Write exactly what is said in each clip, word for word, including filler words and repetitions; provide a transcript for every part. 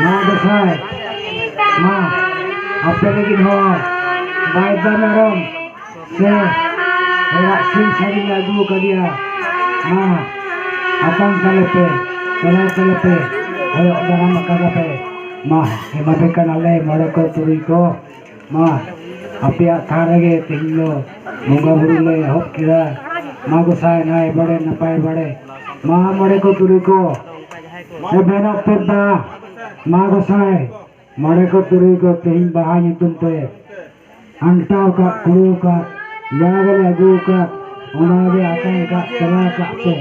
ᱢᱟ ᱜᱚᱸᱥᱟᱭ, ᱢᱟ ᱟᱯᱮ ᱞᱟᱹᱜᱤᱫ ᱦᱚᱸ ᱵᱟᱭᱫᱟ ᱢᱮᱨᱚᱢ ᱥᱮ ᱚᱲᱟᱜ ᱥᱤᱢ ᱥᱟᱹᱲᱤ ᱞᱮ ᱟᱹᱜᱩ ᱟᱠᱟᱫᱮᱭᱟ᱾ ᱢᱟ ᱟᱛᱟᱝ ᱛᱟᱞᱮ ᱯᱮ, ᱪᱟᱞᱟᱣ ᱛᱟᱞᱮ ᱯᱮ, ᱦᱚᱭᱚᱜ ᱫᱟᱨᱟᱢ ᱟᱠᱟᱫᱟ ᱯᱮ᱾ ᱢᱟ ᱮᱢᱟ ᱯᱮ ᱠᱟᱱᱟᱞᱮ ᱢᱚᱬᱮ ᱠᱚ ᱛᱩᱨᱩᱭ ᱠᱚ᱾ ᱢᱟ ᱟᱯᱮᱭᱟᱜ ᱛᱷᱟᱱ ᱨᱮᱜᱮ ᱛᱮᱦᱮᱧ ᱫᱚ ᱵᱚᱸᱜᱟ ᱵᱩᱨᱩ ᱞᱮ ᱮᱦᱚᱵ ᱠᱮᱫᱟ᱾ ᱢᱟ ᱜᱚᱸᱥᱟᱭ ᱱᱟᱭ ᱵᱟᱲᱮ ᱱᱟᱯᱟᱭ ᱵᱟᱲᱮ᱾ ᱢᱟ ᱢᱚᱬᱮ ᱠᱚ ᱛᱩᱨᱩᱭ ᱠᱚ ᱮᱵᱷᱮᱱᱚᱜ ᱯᱮ ᱫᱟ᱾ ᱢᱟ ᱜᱚᱸᱥᱟᱭ ᱢᱚᱬᱮ ᱠᱚ ᱛᱩᱨᱩᱭ ᱠᱚ ᱛᱮᱦᱮᱧ ᱵᱟᱦᱟ ᱧᱩᱛᱩᱢ ᱛᱮ ᱟᱱᱴᱟᱣ ᱠᱟᱜ ᱠᱩᱲᱟᱹᱣ ᱠᱟᱜ ᱡᱟ ᱜᱮᱞᱮ ᱟᱹᱜᱩ ᱠᱟᱜ ᱚᱱᱟ ᱜᱮ ᱟᱛᱟᱝ ᱠᱟᱜ ᱪᱟᱞᱟ ᱠᱟᱜ ᱯᱮ᱾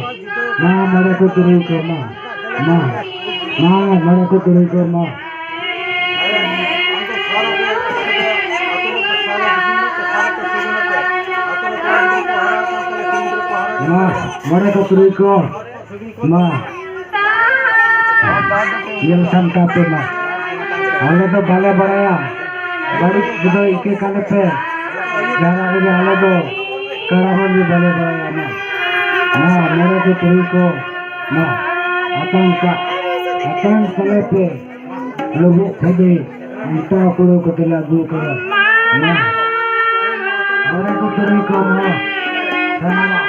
ᱢᱟ ᱢᱚᱬᱮ ᱠᱚ ᱛᱩᱨᱩᱭ ᱠᱚ ᱢᱟ, ᱢᱟ, ᱢᱟ ᱢᱚᱬᱮ ᱠᱚ ᱛᱩᱨᱩᱭ ᱠᱚ ᱢᱟ᱾ ᱢᱟ ᱢᱚᱬᱮ ᱠᱚ ᱛᱩᱨᱩᱭ ᱠᱚ ᱢᱟ ᱧᱮᱞ ᱥᱟᱢᱴᱟᱣ ᱯᱮ ᱢᱟ᱾ ᱟᱞᱮ ᱫᱚ ᱵᱟᱞᱮ ᱵᱟᱲᱟᱭᱟ, ᱵᱟᱹᱲᱤᱡ ᱵᱩᱡᱷᱟᱹᱣ ᱤᱠᱟᱹ ᱠᱟᱞᱮ ᱯᱮ᱾ ᱡᱟᱦᱟᱱᱟᱜ ᱨᱮᱜᱮ ᱟᱞᱮ ᱫᱚ ᱠᱟᱲᱟᱢᱚᱱ ᱜᱮ ᱵᱟᱞᱮ ᱵᱟᱲᱟᱭᱟ᱾ ᱢᱟ, ᱢᱟ ᱢᱚᱬᱮ ᱠᱚ ᱛᱩᱨᱩᱭ ᱠᱚ ᱢᱟ ᱟᱛᱟᱝ ᱠᱟᱜ, ᱟᱛᱟᱝ ᱛᱟᱞᱮ ᱯᱮ᱾ ᱞᱩᱵᱩᱜ ᱠᱷᱚᱫᱮ ᱚᱱᱴᱟ ᱠᱩᱲᱟᱹᱣ ᱠᱟᱛᱮ ᱞᱮ ᱟᱹᱜᱩ ᱠᱟᱫᱟ᱾ ᱢᱟ ᱢᱚᱬᱮ ᱠᱚ ᱛᱩᱨᱩᱭ ᱠᱚ ᱢᱟ ᱥᱟᱱᱟᱢᱟᱜ